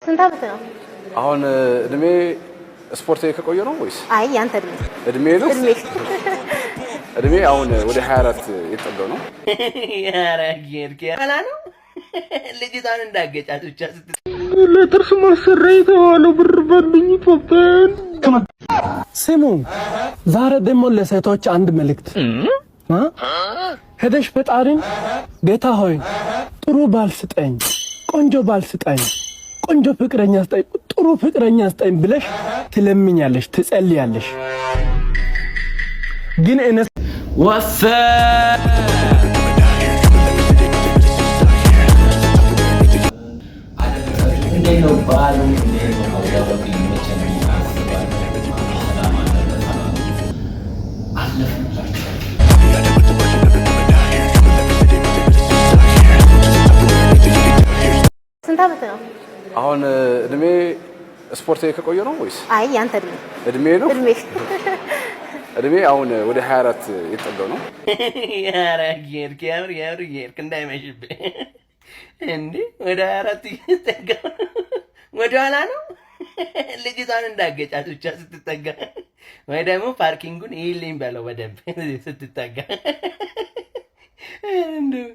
ስንት ዓመት ነው? አሁን እድሜ ስፖርት ከቆየ ነው ወይስ? አይ፣ ያንተ እድሜ። እድሜ ነው። እድሜ። እድሜ አሁን ወደ 24 የተጠጋው ነው። ኧረ ጌርጌ ኋላ ነው፣ ልጅቷን እንዳገጫት ብቻ ስትል። ለጥርስ ማሰሪያ የተባለው ብር በልኝ ኢትዮጵያን። ስሙ፣ ዛሬ ደግሞ ለሴቶች አንድ መልእክት። ሄደሽ ፈጣሪን "ጌታ ሆይ፣ ጥሩ ባል ስጠኝ፣ ቆንጆ ባል ስጠኝ፣ ቆንጆ ፍቅረኛ ስጠኝ፣ ጥሩ ፍቅረኛ ስጠኝ" ብለሽ ትለምኛለሽ፣ ትጸልያለሽ። ግን እነ ወፈ እንዴት ነው በዓሉ? እንዴት ነው አውዳመቱ? ይመቸን ብዬ አስባለሁ። ሰላም አለ፣ በሰላም አለፍንላችሁ። ስንት ዓመት ነው? አሁን እድሜ ስፖርት ከቆየ ነው ወይስ? አይ፣ ያንተ እድሜ። እድሜ ነው። እድሜ። እድሜ አሁን ወደ 24 የተጠጋው ነው። ኧረ ጌርክ የምር የምር ጌርክ እንዳይመሽብህ እንዴ፣ ወደ 24 እየተጠጋ ወደ ኋላ ነው፣ ልጅቷን እንዳገጫት ብቻ ስትጠጋ፣ ወይ ደግሞ parking ኡን ይልኝ በለው በደንብ ስትጠጋ። እንደው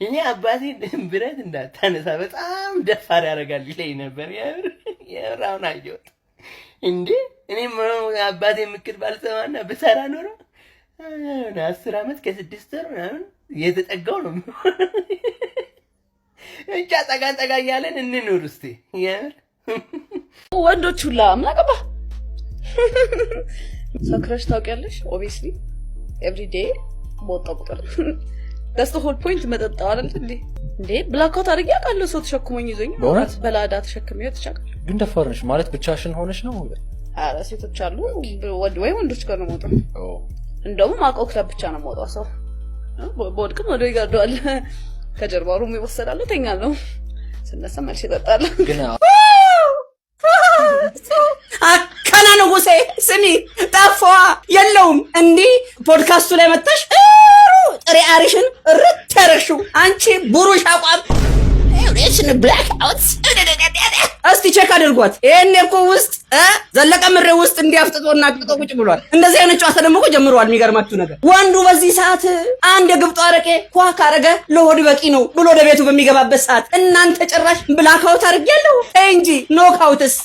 እኔ አባቴ "ብረት እንዳታነሳ፣ በጣም ደፋር ያደርጋል" ይለኝ ነበር። የምር የምር አሁን አየሁት እንዴ። እኔም አባቴ ምክር ባልሰማና ብሰራ ኖሮ 10 ዓመት ከ6 ወር ምናምን እየተጠጋው ነው። ብቻ ጠጋ ጠጋ እያለን እንኑር እስቲ የምር። ወንዶች ሁላ ምን አገባ? ሰክረሽ ታውቂያለሽ? Obviously every day በወጣ ቁጥር። That's the whole point መጠጣ አይደል እንዴ? እንዴ፣ blackout አድርጌ አውቃለሁ። ሰው ተሸክሞኝ ይዞኝ። በእውነት? በላዳ ተሸክሜ ተቻቃለሁ። ግን ደፋር ነሽ ማለት ብቻሽን ሆነሽ ነው? ኧረ ሴቶች አሉ ወይ ወንዶች ጋር ነው የምወጣው። እንደውም አውቀው ክለብ ብቻ ነው የምወጣው። ሰው በወድቅም ወደ ይጋርደዋል። ከጀርባ room ይወሰዳለሁ፣ ተኛለሁ። ስነሳ መልሼ እጠጣለሁ። ግን አከና ንጉሴ፣ ስሚ፣ ጠፋዋ የለውም። እንዲህ ፖድካስቱ ላይ መተሽ እሩ ጥሬ አሪሽን እርት ያረግሽው አንቺ ቡሩሽ አቋም blackout። እስቲ check አድርጓት። ይሄኔ እኮ ውስጥ ዘለቀ ምሬ ውስጥ እንዲያፍጥጦና አቅጥጦ ቁጭ ብሏል። እንደዚህ አይነት ጨዋታ ደግሞ እኮ ጀምረዋል። የሚገርማችሁ ነገር ወንዱ በዚህ ሰዓት አንድ የግብጦ አረቄ ኳ ካረገ ለሆድ በቂ ነው ብሎ ወደ ቤቱ በሚገባበት ሰዓት እናንተ ጭራሽ blackout አድርጌያለሁ። ተይ እንጂ፣ knockout ስ፣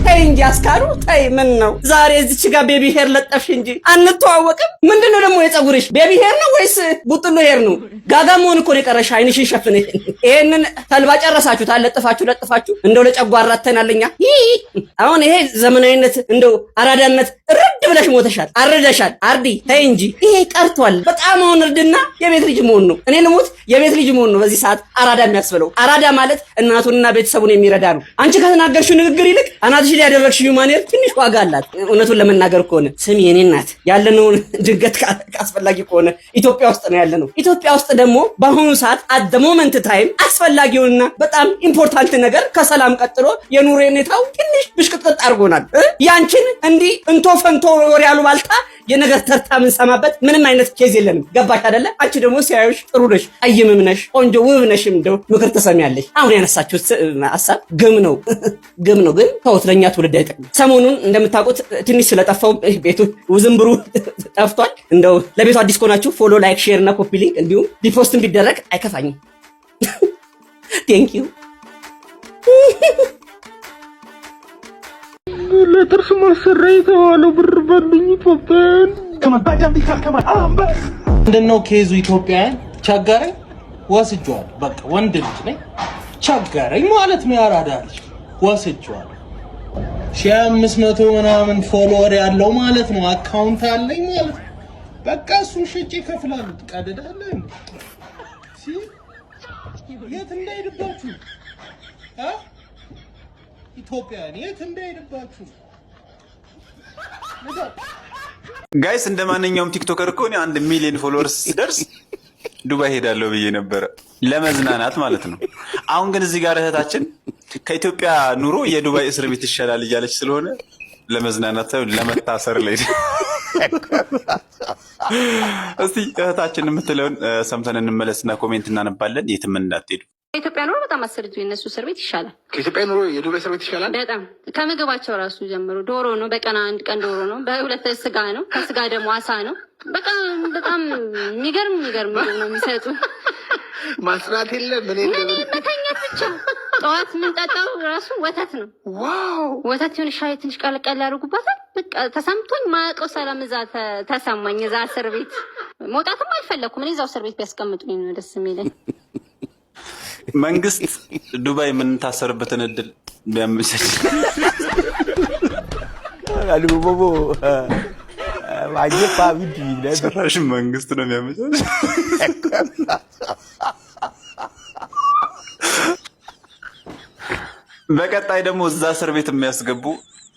ተይ እንጂ አስካሉ፣ ተይ። ምን ነው ዛሬ እዚች ጋር baby hair ለጠፍሽ እንጂ አንተዋወቅም። ምንድን ነው ደግሞ የፀጉርሽ baby hair ነው ወይስ ቡጥሎ hair ነው? ጋጋ መሆን እኮ ነው የቀረሽ። አይንሽን ሸፍነሽ ይሄንን ተልባ ጨረሳችሁ፣ ታለጥፋችሁ ለጥፋችሁ እንደው ለጨጓራ ተናለኛ። አሁን ይሄ ዘመናዊነት እንደው አራዳነት እርድ ብለሽ ሞተሻል፣ አርደሻል። አርዲ፣ ተይ እንጂ፣ ይሄ ቀርቷል። በጣም አሁን እርድና የቤት ልጅ መሆን ነው። እኔ ልሙት፣ የቤት ልጅ መሆን ነው በዚህ ሰዓት አራዳ የሚያስብለው። አራዳ ማለት እናቱንና ቤተሰቡን የሚረዳ ነው። አንቺ ከተናገርሽው ንግግር ይልቅ አናትሽ ላይ ያደረግሽው human hair ትንሽ ዋጋ አላት። እውነቱን ለመናገር ከሆነ ስሚ የኔ እናት፣ ያለነውን ድንገት አስፈላጊ ከሆነ ኢትዮጵያ ውስጥ ነው ያለነው። ኢትዮጵያ ውስጥ ደግሞ በአሁኑ ሰዓት at the moment time አስፈላጊውንና በጣም important ነገር ከሰላም ቀጥሎ የኑሮ ሁኔታው ትንሽ ብሽቅጥቅጥ አድርጎናል። ያንቺን እንዲህ እንቶ ፈንቶ ወሬ ያሉ ባልታ የነገር ተርታ የምንሰማበት ምንም አይነት case የለንም። ገባሽ አይደለ? አንቺ ደግሞ ሲያዩሽ ጥሩ ነሽ፣ ጠይምም ነሽ፣ ቆንጆ ውብ ነሽ። እንደው ምክር ትሰሚያለሽ። አሁን ያነሳችሁት ሀሳብ ግም ነው፣ ግም ነው፣ ግን ተውት፣ ለእኛ ትውልድ አይጠቅምም። ሰሞኑን እንደምታውቁት ትንሽ ስለጠፋው ቤቱ ውዝንብሩ ጠፍቷል። እንደው ለቤቱ አዲስ ከሆናችሁ follow፣ like፣ share እና copy link እንዲሁም repost ን ቢደረግ አይከፋኝም። Thank you። ለጥርስ ማሰሪያ የተባለው ብር በልኝ ኢትዮጵያን። ምንድነው case ኡ? ኢትዮጵያውያን ቸገረኝ ወስጄዋለሁ። በቃ ወንድ ልጅ ነኝ፣ ቸገረኝ ማለት ነው። ያራዳ ልጅ ወስጄዋለሁ። 1500 ምናምን follower ያለው ማለት ነው። Account አለኝ ማለት ነው። በቃ እሱን ሽጬ እከፍላለሁ። ትቀልዳለህ እንዴ? የት እንዳይሄድባችሁ እ ኢትዮጵያውያን የት እንዳይሄድባችሁ። Guys፣ እንደ ማንኛውም TikToker እኮ እኔ 1 ሚሊዮን followers ስደርስ ዱባይ ሄዳለሁ ብዬ ነበረ ለመዝናናት ማለት ነው። አሁን ግን እዚህ ጋር እህታችን ከኢትዮጵያ ኑሮ የዱባይ እስር ቤት ይሻላል እያለች ስለሆነ ለመዝናናት ሳይሆን ለመታሰር ላይ። እስቲ እህታችን የምትለውን ሰምተን እንመለስና comment እናነባለን። የትም እንዳትሄዱ። የኢትዮጵያ ኑሮ በጣም አሰልቺ፣ የእነሱ እስር ቤት ይሻላል። ከኢትዮጵያ ኑሮ የዱባይ እስር ቤት ይሻላል። በጣም። ከምግባቸው ራሱ ጀምሮ ዶሮ ነው። በቀን አንድ ቀን ዶሮ ነው፣ በሁለት ስጋ ነው፣ ከስጋ ደግሞ አሳ ነው። በጣም በጣም የሚገርም የሚገርም ምግብ ነው የሚሰጡ። ማስራት የለም፣ ምን ምን መተኛት ብቻ። ጠዋት የምንጠጣው ራሱ ወተት ነው። ወተት የሆነ ሻይ ትንሽ ቀለቀል ያደርጉባታል። በቃ ተሰምቶኝ ማያውቀው ሰላም እዛ ተሰማኝ። እዛ እስር ቤት መውጣትም አልፈለኩም። እኔ እዛው እስር ቤት ቢያስቀምጡኝ ነው ደስ የሚለኝ። መንግስት ዱባይ የምንታሰርበትን እድል ቢያመቻች። ጭራሽ መንግስት ነው የሚያመቻች። በቀጣይ ደግሞ እዛ እስር ቤት የሚያስገቡ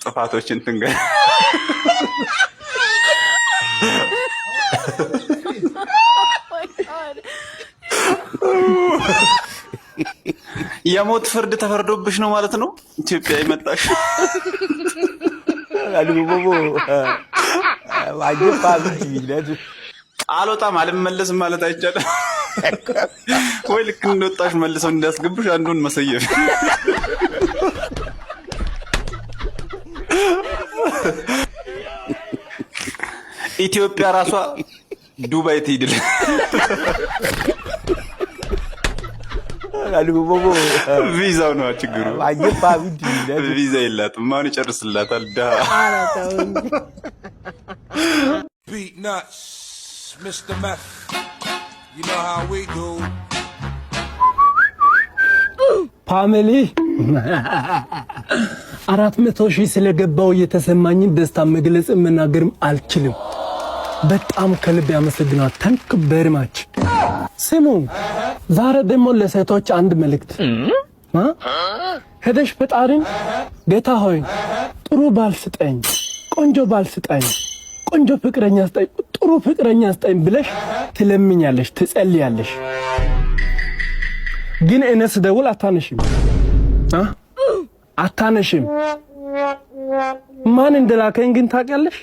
ጥፋቶችን ትንገር። የሞት ፍርድ ተፈርዶብሽ ነው ማለት ነው ኢትዮጵያ የመጣሽ? አልወጣም አልመለስም ማለት አይቻልም ወይ? ልክ እንደወጣሽ መልሰው እንዲያስገቡሽ አንዱን መሰየፍ። ኢትዮጵያ ራሷ ዱባይ ትሂድል። ቪዛው ነው ችግሩ። ቪዛ የላትም። ማን ይጨርስላታል? ድሀ። Beatnuts, Mr. Meth. You know how we do. Family፣ 400,000 ስለገባው የተሰማኝን ደስታ መግለጽ መናገርም አልችልም። በጣም ከልብ ያመሰግናል። Thank very much። ስሙ፣ ዛሬ ደግሞ ለሴቶች አንድ መልእክት። ሄደሽ ፈጣሪን ጌታ ሆይ ጥሩ ባል ስጠኝ፣ ቆንጆ ባል ስጠኝ፣ ቆንጆ ፍቅረኛ ስጠኝ፣ ጥሩ ፍቅረኛ ስጠኝ ብለሽ ትለምኛለሽ፣ ትጸልያለሽ። ግን እኔ ስደውል አታነሽም አ አታነሽም። ማን እንደላከኝ ግን ታውቂያለሽ?